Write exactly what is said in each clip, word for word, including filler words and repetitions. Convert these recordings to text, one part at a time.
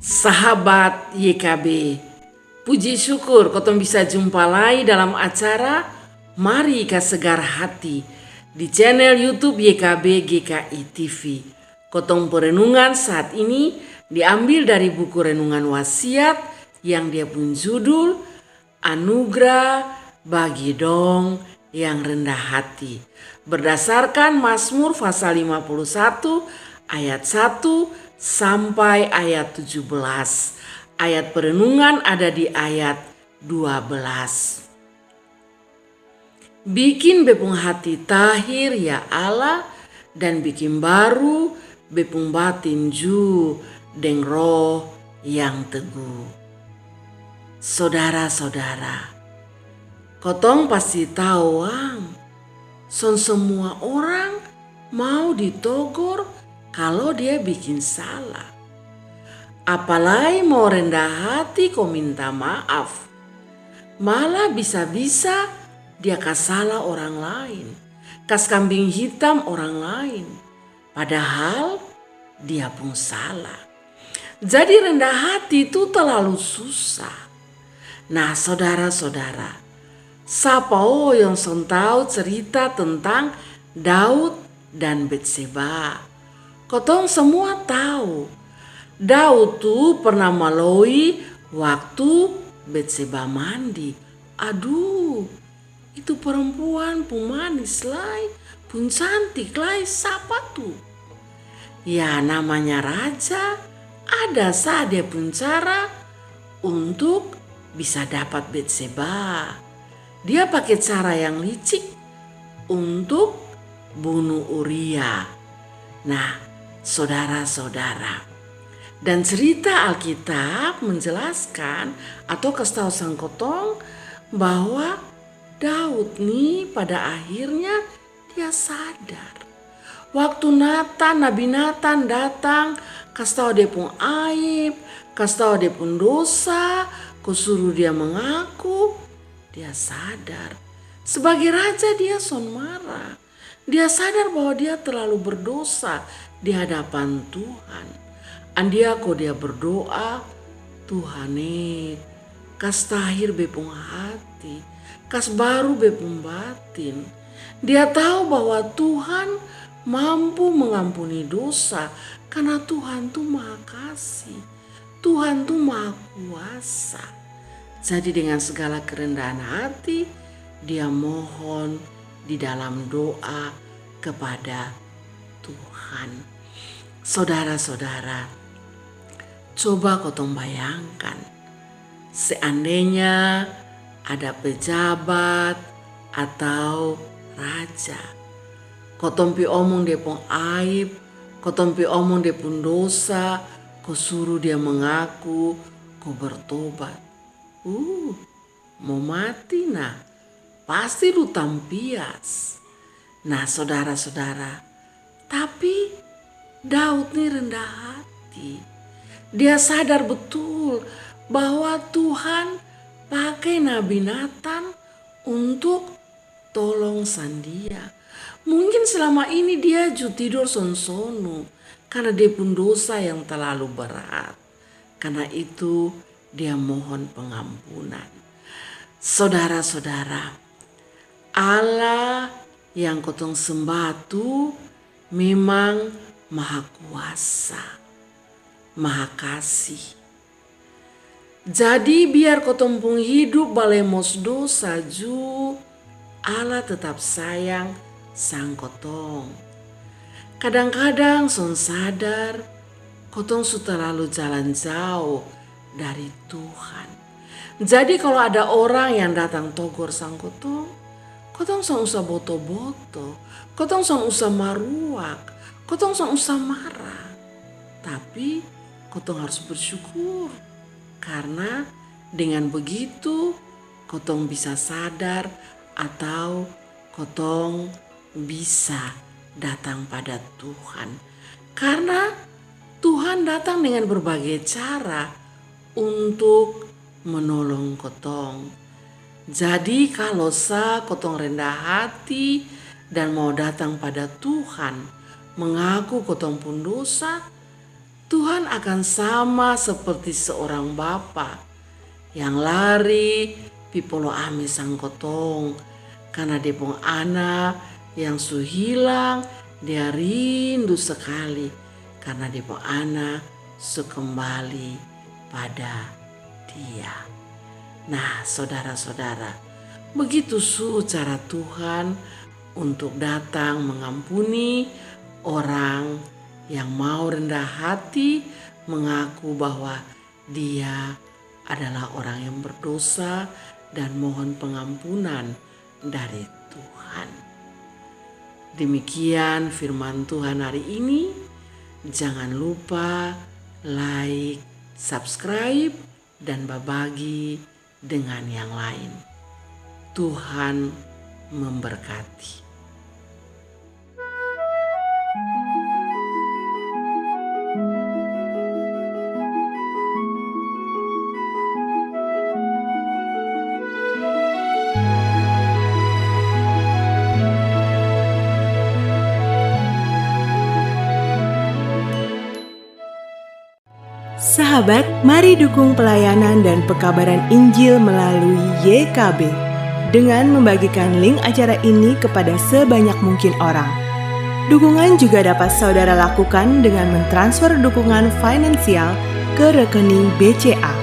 Sahabat Y K B, puji syukur kotong bisa jumpa lai dalam acara Mari Kasegar Hati di channel YouTube Y K B G K I T V. Kotong perenungan saat ini diambil dari buku renungan Wasiat yang dia pung judul Anugerah bagi dong yang rendah hati. Berdasarkan Mazmur pasal lima puluh satu ayat satu sampai ayat tujuh belas. Ayat perenungan ada di ayat dua belas. Bikin be pung hati tahir, ya Allah, dan bikin baru be pung batin ju deng roh yang teguh. Sodara-sodara, kotong pasti tau ang, son semua orang mau ditogor kalo dia bikin salah. Apalai mau rendah hati ko minta maaf. Malah bisa-bisa dia kas salah orang lain, kas kambing hitam orang lain, padahal dia pung salah. Jadi rendah hati tu talalu susah. Nah, sodara-sodara, sapa o yang son tau cerita tentang Daud dan Betseba? Kotong semua tau, Daud tu pernah maloi waktu Betseba mandi. Aduh, itu perempuan pung manis lai, pung cantik lai, sapa tu? Ya, namanya raja, ada sa dia pung cara untuk bisa dapat Betseba. Dia pake cara yang licik untuk bunu Uria. Nah, sodara-sodara, dan cerita Alkitab menjelaskan atau kas tau sang kotong bahwa Daud ni pada akhirnya dia sadar. Waktu Natan, Nabi Natan datang, kas tau dia pung aib, kas tau dia pung dosa, ko suru dia mengaku, dia sadar. Sebagai raja dia son marah. Dia sadar bahwa dia terlalu berdosa di hadapan Tuhan. Andia ko dia berdoa, Tuhan e, kas tahir be pung hati, kas baru be pung batin. Dia tau bahwa Tuhan mampu mengampuni dosa, karna Tuhan tu maha kasih. Tuhan tu maha kuasa. Jadi dengan segala kerendahan hati, dia mohon di dalam doa kepada Tuhan. Sodara-sodara, coba kotong bayangkan, seandainya ada pejabat atau raja, kotong pi omong dia pung aib, kotong pi omong dia pung dosa, ko suru dia mengaku, ko bertobat. Uh, mo mati nah, pasti lu tampias. Nah, sodara-sodara, tapi Daud ni rendah hati. Dia sadar betul bahwa Tuhan pake Nabi Natan untuk tolong sang dia. Mungkin selama ini dia ju tidor sonsonu karna dia pung dosa yang talalu berat. Karna itu dia mohon pengampunan. Sodara-sodara, Allah yang kotong sembah tu memang maha kuasa, maha kasih. Jadi biar kotong pung hidup balemos dosa ju, Allah tetap sayang sang kotong. Kadang-kadang son sadar, kotong su talalu jalan jao dari Tuhan. Jadi kalo ada orang yang datang togor sang kotong, kotong son usa boto-boto, kotong son usa maruak, kotong son usa mara. Tapi kotong harus bersyukur, karna dengan begitu kotong bisa sadar atau kotong bisa datang pada Tuhan. Karna Tuhan datang dengan berbagai cara untuk menolong kotong. Jadi kalo sa kotong rendah hati dan mau datang pada Tuhan, mengaku kotong pung dosa, Tuhan akan sama seperti seorang bapa yang lari pi polo ame sang kotong, karna dia pung ana yang su hilang, dia rindu sekali karna dia pung ana su kembali pada dia. Nah, saudara-saudara, begitu su cara Tuhan untuk datang mengampuni orang yang mau rendah hati, mengaku bahwa dia adalah orang yang berdosa dan mohon pengampunan dari Tuhan. Demikian firman Tuhan hari ini. Jangan lupa like, subscribe, dan babagi dengan yang lain. Tuhan memberkati. Sahabat, mari dukung pelayanan dan pekabaran Injil melalui Y K B dengan membagikan link acara ini kepada sebanyak mungkin orang. Dukungan juga dapat saudara lakukan dengan mentransfer dukungan finansial ke rekening B C A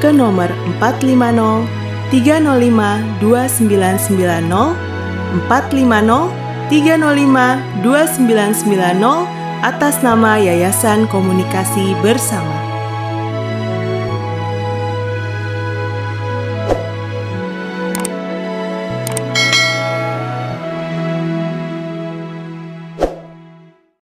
ke nomor empat lima nol tiga nol lima dua sembilan sembilan nol, empat lima nol tiga nol lima dua sembilan sembilan nol, atas nama Yayasan Komunikasi Bersama.